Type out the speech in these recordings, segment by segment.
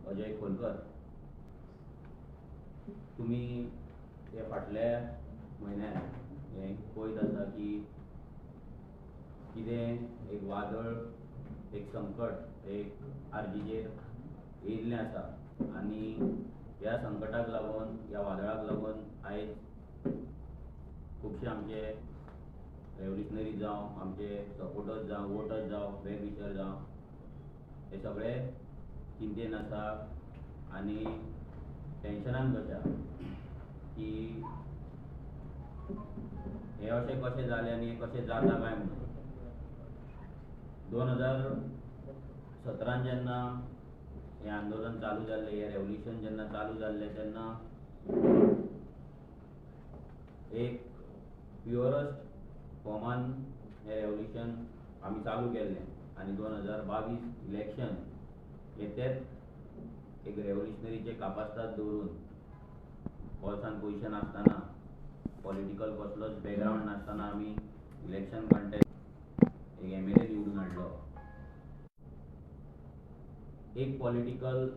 अजय खोलकर. तुमी हे फाटल्या म्हयन्यात हें पळयत आसा की कितें एक वादळ, एक संकट एक आरजीचेर येयल्लें आसा आनी ह्या संकटाक लागून, ह्या वादळाक लागून आयज खुबशे आमचे रेवल्युशनरी जावं, आमचे सपोर्टर्स जावं, वोटर्स जावं, वेल विशर जावं, हे सगळे चिंतेन आसा आनी टेंशनान कशा की हें अशें कशें जालें आनी हें कशें जाता काय म्हणून. 2017 जेन्ना हें आंदोलन चालू जाल्लें, हें रेवल्युशन जेन्ना चालू जाल्लें तेन्ना एक प्युअरस्ट फॉर्मान हें रेवल्युशन आमी चालू केल्लें आनी 2022 इलेक्शन हे तेच एक रेवल्युशनरीचे कापास्ताद दवरून, बोल्सान पयशे नासतना, पॉलिटिकल कसलोच बॅकग्रावंड नासतना आमी इलेक्शन कंटेस्ट एक एमएलए निवडून हाडलो. एक पॉलिटिकल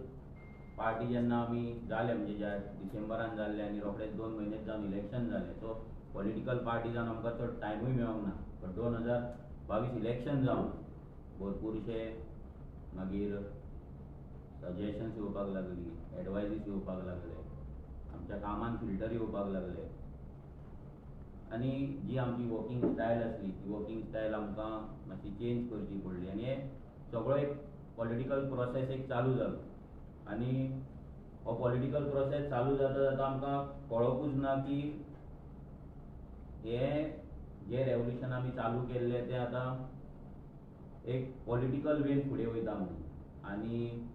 पार्टी जेन्ना आमी जाले, म्हणजे ज्या डिसेंबरान जाल्ले आनी रोखडेच 2 म्हयनेच जावन इलेक्शन जालें, सो पॉलिटिकल पार्टी जावन आमकां चड टायमूय मेळोंक ना. बट 2022 इलेक्शन जावन भरपूरशे मागीर सजेशन्स येवपाक लागली, एडवायजीस येवपाक लागले, आमच्या कामान फिल्टर येवपाक लागले आनी जी आमची वर्किंग स्टायल आसली ती वर्किंग स्टायल आमकां मातशी चेंज करची पडली आनी हे सगळो एक पॉलिटिकल प्रोसेस एक चालू जालो. आनी हो पॉलिटिकल प्रोसेस चालू जाता जाता आमकां कळोकूच ना की हे जे रेवल्युशन आमी चालू केल्लें तें आतां एक पॉलिटिकल वेन फुडें वयता म्हणून. आनी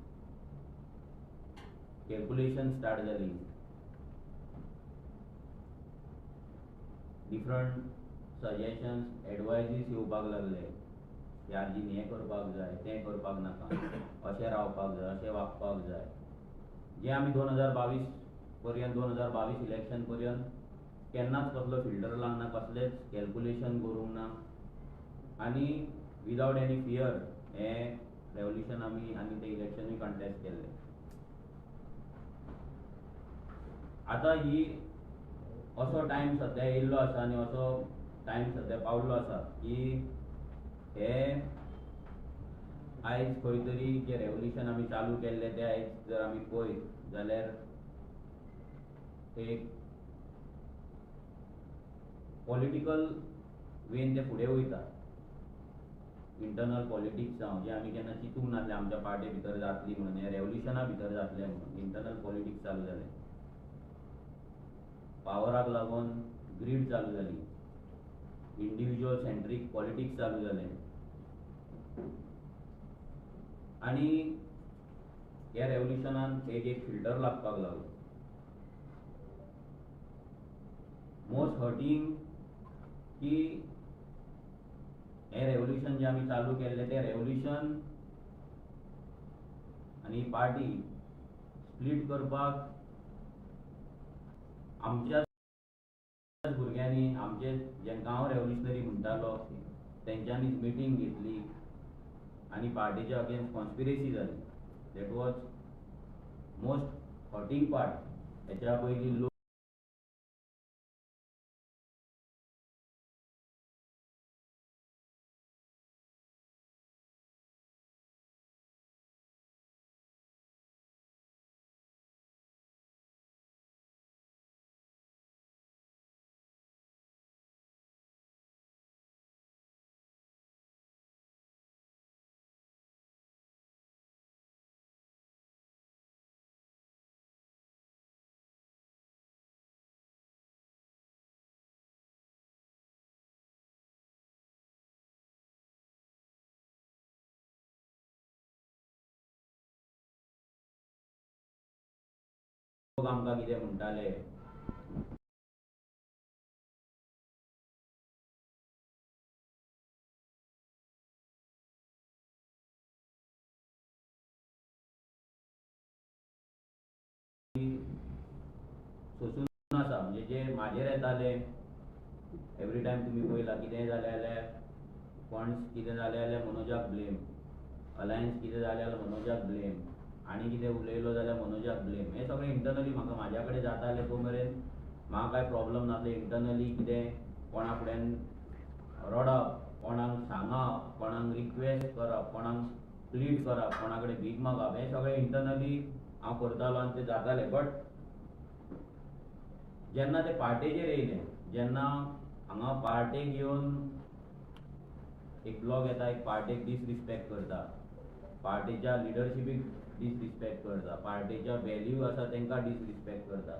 कॅल्कुलेशन स्टार्ट जाली, डिफरंट सजेशन्स एडवायजीस येवपाक लागले की आरजीन हें करपाक जाय, तें करपाक नाका, अशें रावपाक जाय, अशें वागपाक जाय. जें आमी 2022 पर्यंत, 2022 इलेक्शन पर्यंत केन्नाच कसलो फिल्टर लागना, कसलेंच कॅल्कुलेशन करूंक ना आनी विदावट एनी फियर हें रेवल्युशन आमी आनी तें इलेक्शनूय कंटेस्ट केल्लें. आतां ही असो टायम सद्या येयल्लो आसा आनी असो टायम सद्या पावल्लो आसा की हे आयज खंय तरी जें रेवल्युशन आमी चालू केल्लें तें आयज जर आमी पळयत जाल्यार एक पॉलिटिकल वेन तें फुडें वयता. इंटरनल पॉलिटिक्स जावं, जें आमी केन्ना चिंतूंक नासलें आमच्या पार्टी भितर जातली म्हणून, हें रेवल्युशना भितर जातलें म्हणून इंटरनल पॉलिटिक्स चालू जालें. पावराक लागून ग्रीड चालू जाली, इंडिविज्युअल सेंट्रीक पॉलिटिक्स चालू जालें आनी ह्या रेवल्युशनान एक एक फिल्टर लागपाक लागलो. मोस्ट हर्टींग की हें रेवल्युशन जें आमी चालू केल्लें तें रेवल्युशन आनी पार्टी स्प्लीट करपाक आमच्या भुरग्यांनी, आमचे जेंकां हांव रेवल्युशनरी म्हणटालो तेंच्यांनीच मिटींग घेतली आनी पार्टीच्या अगेन्स्ट कॉन्स्पिरसी जाली. That was most hurting part. हेच्या पयलीं लोक आमकां कितें म्हणटाले, सोसून आसा. म्हणजे जे म्हाजेर येताले एवरी टायम तुमी पळयला कितेंय जालें जाल्यार फंड्स कितें जालें जाल्यार मनोजाक ब्लेम, अलायन्स कितें जालें जाल्यार मनोजाक ब्लेम, आनी कितें उलयलो जाल्यार मनोजाक ब्लेम. हें सगळें इंटरनली म्हाका म्हाज्या कडेन जातालें तो मेरेन म्हाका कांय प्रॉब्लम नासलें. इंटरनली कितें कोणा फुड्यान रडप, कोणाक सांगप, कोणाक रिक्वेस्ट करप, कोणाक प्लीड करप, कोणा कडेन भीक मागप, हें सगळें इंटरनली हांव करतालो आनी तें जातालें. बट जेन्ना ते पार्टेचेर येयलें, जेन्ना हांगा पार्टेक येवन एक ब्लॉग येता, एक पार्टेक डिसरिस्पेक्ट करता, पार्टेच्या लिडरशिपीक डिसरिस्पेक्ट करता, पार्टेच्या व्हॅल्यू आसा तांकां डिसरिस्पेक्ट करता,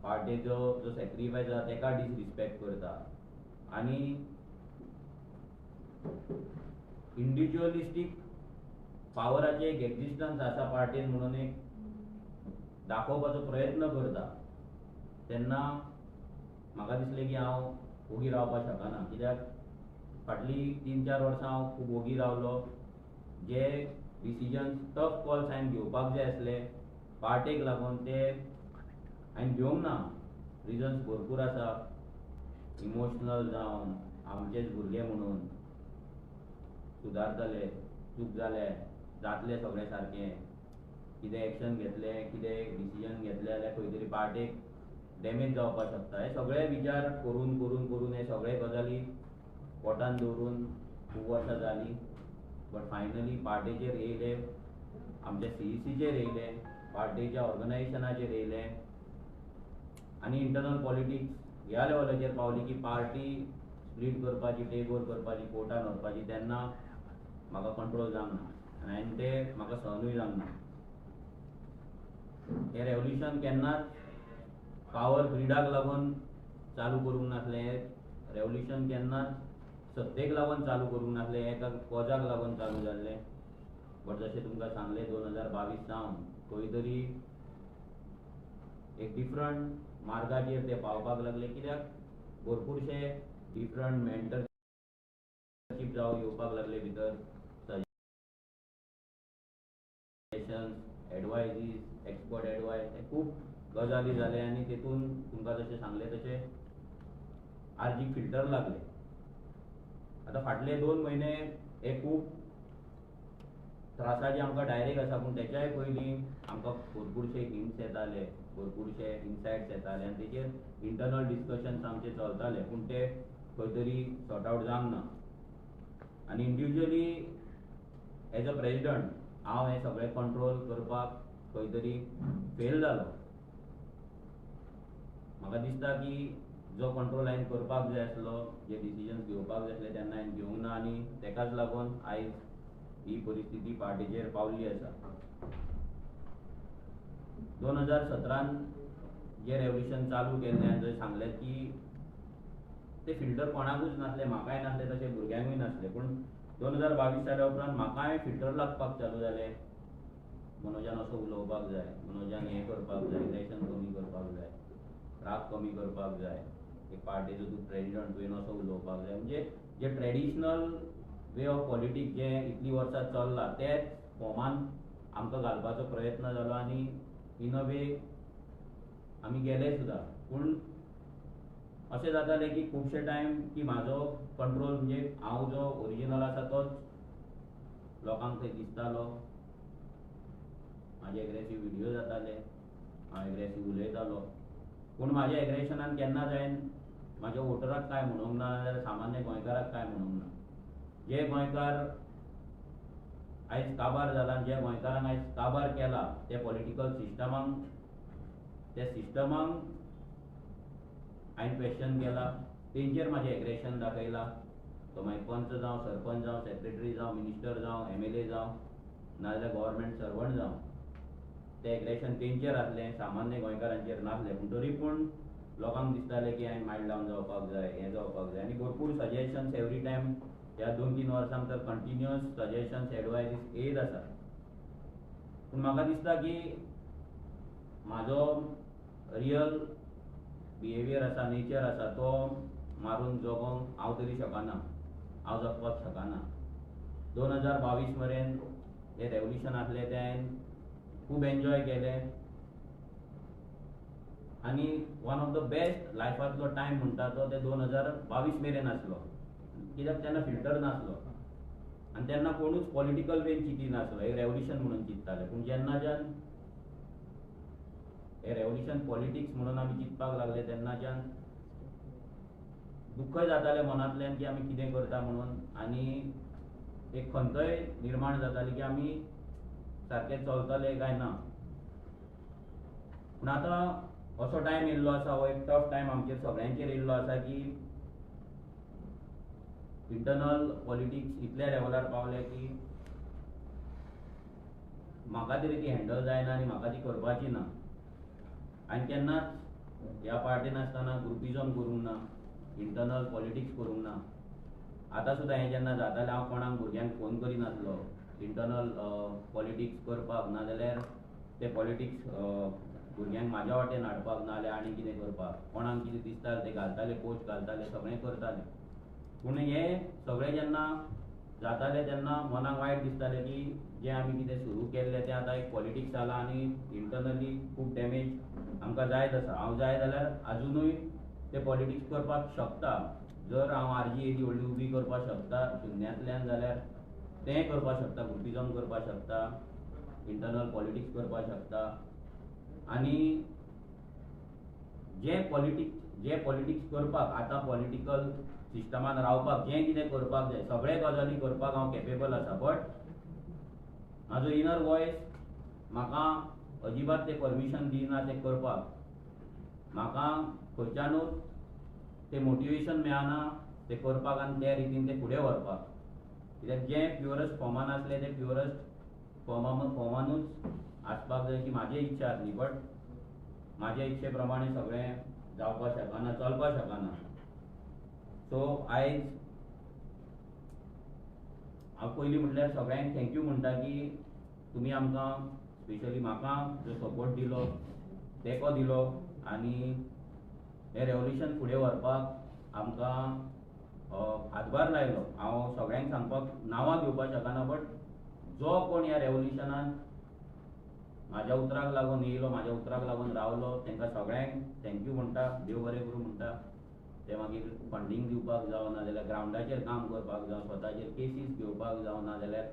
पार्टेचो जो सॅक्रिफायस आसा ताका डिसरिस्पेक्ट करता आनी इंडिविज्युअलिस्टीक पावराचें एक एक्जिस्टन्स आसा पार्टेन म्हणून एक दाखोवपाचो प्रयत्न करता, तेन्ना म्हाका दिसलें की हांव ओगी रावपाक शकना. कित्याक फाटलीं 3-4 वर्सां हांव खूब ओगी रावलो. जे डिसिजन्स टफ कॉल्स हांवें घेवपाक जाय आसले पार्टेक लागून ते हांवें घेवंक ना. रिजन्स भरपूर आसा, इमोशनल जावन आमचेच भुरगे म्हणून सुदारतले, चूक जाले जातलें सगळें सारकें, कितें एक्शन घेतलें, कितें डिसिजन घेतलें जाल्यार खंय तरी पार्टेक डॅमेज जावपाक शकता. हे सगळे विचार करून करून करून हे सगळे गजाली पोटान दवरून खूब वर्सां जालीं. बट फायनली पार्टेचेर येयले, आमच्या सीईसीचेर येयले, पार्टेच्या ऑर्गनायझेशनाचेर येयले आनी इंटरनल पॉलिटिक्स ह्या लेवलाचेर पावली की पार्टी स्प्लीट करपाची, टेक ओवर करपाची, कोर्टान व्हरपाची, तेन्ना म्हाका कंट्रोल जावंक ना आनी हांवें तें म्हाका सहनूय जावंक ना. हें रेवल्युशन केन्नाच पावर ग्रिडाक लागून चालू करूंक नासलें, हें रेवल्युशन केन्नाच सत्तेक लागून चालू करूंक नासलें, हें एका कॉजाक लागून चालू जाल्लें. बट जशें तुमकां सांगलें 2022 सावन खंय तरी एक डिफरंट मार्गाचेर ते पावपाक लागले. कित्याक भरपूरशे डिफरंट मेंटरशीप जावं येवपाक लागले भितर, सजेशन्स, एडवायजीस, एक्सपर्ट एडवायस, हे खूब गजाली जाले आनी तेतून तुमकां जशें सांगलें तशें आरजीक फिल्टर लागले. आतां फाटले 2 म्हयने हे खूब त्रासाचे आमकां डायरेक्ट आसा, पूण तेच्याय पयलीं आमकां भरपूरशे हिंट्स येताले, भरपूरशे इनसायट्स येताले आनी तेचेर इंटरनल डिस्कशन्स आमचे चलताले, पूण ते खंय तरी सॉर्ट आवट जावंक ना. आनी इंडिविज्युअली एज अ प्रेजिडंट हांव हें सगळें कंट्रोल करपाक खंय तरी फेल जालो. म्हाका दिसता की जो कंट्रोल हांवें करपाक जाय आसलो, जे डिसिजन्स घेवपाक जाय आसले तेन्ना हांवें घेवंक ना आनी तेकाच लागून आयज ही परिस्थिती पार्टीचेर पावल्ली आसा. 2017 जें रेवल्युशन चालू केल्लें आनी जंय सांगलें की ते फिल्टर कोणाकूच नासलें, म्हाकाय नासलें, तशें भुरग्यांकूय नासलें. पूण 2022 जाल्या उपरांत म्हाकाय फिल्टर लागपाक चालू जालें. मनोजान असो उलोवपाक जाय, मनोजान हें करपाक जाय, एग्रेशन कमी करपाक जाय, राग कमी करपाक जाय, एक पार्टीचो तूं प्रेजिडंट तुवें असो उलोवपाक जाय. म्हणजे जे ट्रेडिशनल वे ऑफ पॉलिटिक्स जें इतलीं वर्सां चल्लां तेच फॉमान आमकां घालपाचो प्रयत्न जालो आनी इन अ वे आमी गेले सुद्दां. पूण अशें जातालें की खुबशे टायम की म्हाजो कंट्रोल म्हणजे हांव जो ओरिजिनल आसा तोच लोकांक थंय दिसतालो. म्हाजे एग्रेसीव व्हिडियो जाताले, हांव एग्रेसीव उलयतालो, पूण म्हाज्या एग्रेशनान केन्नाच हांवें म्हाज्या वोटराक कांय म्हणूंक ना, नाजाल्यार सामान्य गोंयकाराक कांय म्हणूंक ना. जे गोंयकार आयज काबार जाला, ज्या गोंयकारांक आयज काबार केला ते पॉलिटिकल सिस्टमांक, त्या सिस्टमांक हांवें क्वेश्चन केला, तेंचेर म्हाजें एग्रेशन दाखयलां. तो मागीर पंच जावं, सरपंच जावं, सेक्रेटरी जावं, मिनिस्टर जावं, एमएलए जावं, नाजाल्यार गव्हर्मेंट सर्वंट जावं, तें एग्रेशन तेंचेर आसलें, सामान्य गोंयकारांचेर नासलें. पूण तरी पूण लोकांक दिसतालें की हांवें मायल्ड डावन जावपाक जाय, हें जावपाक जाय आनी भरपूर सजेशन्स एवरी टायम ह्या 2-3 वर्सांक तर कंटिन्युअस सजेशन्स एडवायजीस येयत आसा. पूण म्हाका दिसता की म्हाजो रियल बिहेवियर आसा, नेचर आसा, तो मारून जगोंक हांव तरी शकना, हांव जगपाक शकना. 2022 मेरेन हें रेवल्युशन आसलें तें हांवें खूब एन्जॉय केलें आनी वन ऑफ the best लायफांतलो टायम म्हणटा तो ते 2022 मेरेन आसलो, कित्याक तेन्ना फिल्टर नासलो. आनी तेन्ना कोणूच पॉलिटिकल वेन चिंतिनासलो, एक रेवोल्युशन म्हणून चिंत्ताले. पूण जेन्नाच्यान हे रेवोल्युशन पॉलिटिक्स म्हणून आमी चिंतपाक लागले तेन्नाच्यान दुख्खय जातालें मनांतल्यान की आमी कितें करता म्हणून, आनी एक खंतय निर्माण जाताली की आमी सारकें चलतले काय ना. पूण आतां असो टायम येयल्लो आसा, हो एक टफ टायम आमचेर सगळ्यांचेर येयल्लो आसा की इंटरनल पॉलिटिक्स इतल्या लेवलार पावले की म्हाका तरी ती हँडल जायना आनी म्हाका ती करपाची ना. आनी केन्नाच ह्या पार्टीन आसतना ग्रुपिजम करूंक ना, इंटरनल पॉलिटिक्स करूंक ना. आतां सुद्दां हें जेन्ना जातालें हांव कोणाक भुरग्यांक फोन करिनासलो इंटरनल पॉलिटिक्स करपाक, नाजाल्यार ते पॉलिटिक्स भुरग्यांक म्हाज्या वाटेन हाडपाक, नाजाल्यार आनी कितें करपाक, कोणाक कितें दिसतालें तें घालताले, पोस्ट घालताले, सगळें करताले. पूण हें सगळें जेन्ना जातालें तेन्ना मनाक वायट दिसतालें की जें आमी कितें सुरू केल्लें तें आतां एक पॉलिटिक्स जालां आनी इंटरनली खूब डॅमेज आमकां जायत आसा. हांव जाय जाल्यार आजुनूय ते पॉलिटिक्स करपाक शकता, जर हांव आरजी एदी व्हडली उबी करपाक शकता शुन्यांतल्यान जाल्यार तें करपाक शकता, ग्रुपिजम करपाक शकता, इंटरनल पॉलिटिक्स करपाक शकता. आनी जे पॉलिटिक्स करपाक आतां पॉलिटिकल सिस्टमान रावपाक जें कितें करपाक जाय सगळे गजाली करपाक हांव केपेबल आसा, बट म्हाजो इनर वॉयस म्हाका अजिबात तें परमिशन दिना तें करपाक. म्हाका खंयच्यानूच तें मोटिवेशन मेळना तें करपाक आनी त्या रितीन तें फुडें व्हरपाक, कित्याक जें प्युअरस्ट फॉर्मान आसलें तें प्युअरस्ट फॉर्मानूच आसपाक जाय अशी म्हाजी इच्छा आसली, बट म्हाजे इच्छे प्रमाणे सगळें जावपाक शकना, चलपाक शकना. सो आयज हांव पयलीं म्हटल्यार सगळ्यांक thank you म्हणटा की तुमी आमकां स्पेशली म्हाका जो सपोर्ट दिलो, तेंको दिलो आनी हें रेवोल्युशन फुडें व्हरपाक आमकां हातभार लायलो. हांव सगळ्यांक सांगपाक नांवां घेवपाक शकना, बट जो कोण ह्या रेवोल्युशनान म्हाज्या उतराक लागून येयलो, म्हाज्या उतराक लागून रावलो, तांकां सगळ्यांक thank you म्हणटा, देव बरें करूं म्हणटा. ते मागीर फंडींग दिवपाक जावं, नाजाल्यार ग्रावंडाचेर काम करपाक जावं, स्वताचेर केसीस घेवपाक जावं, नाजाल्यार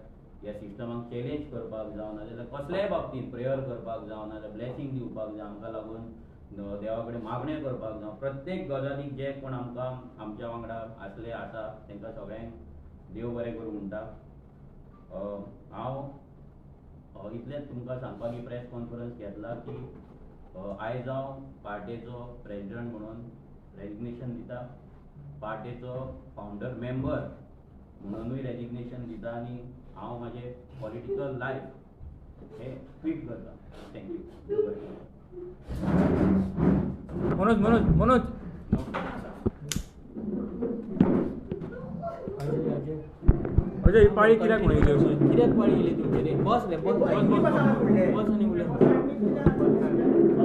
ह्या सिस्टमाक चॅलेंज करपाक जावं, नाजाल्यार कसल्याय बाबतींत प्रेयर करपाक जावं, नाजाल्यार ब्लेसींग दिवपाक जावं, आमकां लागून देवा कडेन मागण्यो करपाक जावं, प्रत्येक गजालीक जे कोण आमकां आमच्या वांगडा आसले आसा तांकां सगळ्यांक देव बरें करूं म्हणटा. हांव इतलेंच तुमकां सांगपाक ही प्रेस कॉन्फरन्स घेतला की आयज हांव पार्टेचो प्रेजिडंट म्हणून रेजिग्नेशन दिता, पार्टेचो फावंडर मेंबर म्हणूनय रेजिग्नेशन दिता आनी हांव म्हाजें पॉलिटिकल लायफ हें क्वीट करता. Thank you. Manoj Manoj Manoj Ajay, ही पाळी कित्याक म्हणून येयली अशी? कित्याक पाळी येयली तुमचेर? बस रे, बस बस बस आनी उलय,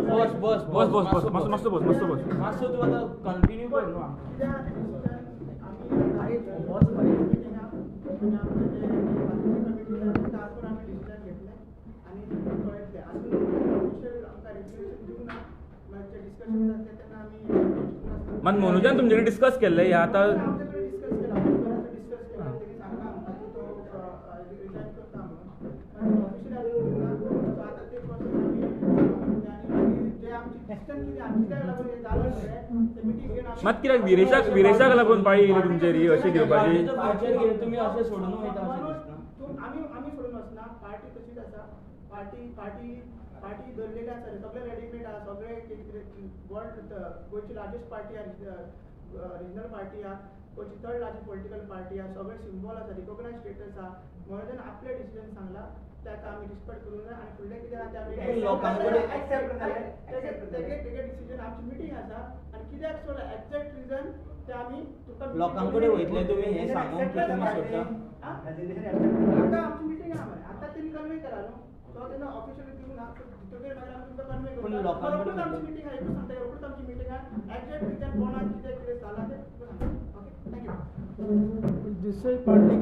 बस बस बस बस बस मातसो मातसो बस मातसो बस मातसो तूं आतां कंटिन्यू कर न्हू. बस मात मनोजान तुमचे कडेन डिस्कस केल्लें हें आतां? मात कित्याक विरेशाक विरेशाक लागून पाळी येयली तुमचेर ही अशी घेवपाची? तुमी अशें सोडून वयता अशें दिसना. आमी आमी सोडून वचना, पार्टी तशीच आसा, पार्टी पार्टी पार्टी धरलेली आसा, सगळे रेडीमेड आसा, सगळे वर्ल्ड गोंयची लार्जस्ट पार्टी आहा, रिजनल पार्टी आहा, गोंयची थर्ड लार्जस्ट पॉलिटिकल पार्टी आहा, सगळे सिंबॉल आसा, रिकॉग्नायज स्टेटस आहा. मनोजान आपले डिसिजन सांगला ताका आमी रिस्पेक्ट करूंक जाय आनी फुडलें कितें आहा तें आमी तेगे डिसिजन आमची मिटींग आसा आनी कित्याक सोडला एक्झॅक्ट रिजन ते आमी तुका लोकां कडेन वयतले तुमी हें सांगूंक की तुमी सोडटा? आतां आमची मिटींग आहा मरे, आतां तेणी कन्वे केला न्हू, सो तेन्ना ऑफिशियली दिवंक ना तितून मागीर आमी तुमकां कन्वे करता. रोखडीच आमची मिटींग आहा, एकूच सांगता, रोखडीच आमची मिटींग आहा, एक्झॅक्ट रिजन कोणाक कितें कितें जालां तें तुका सांगता. Okay, thank you. दुसरी पार्टी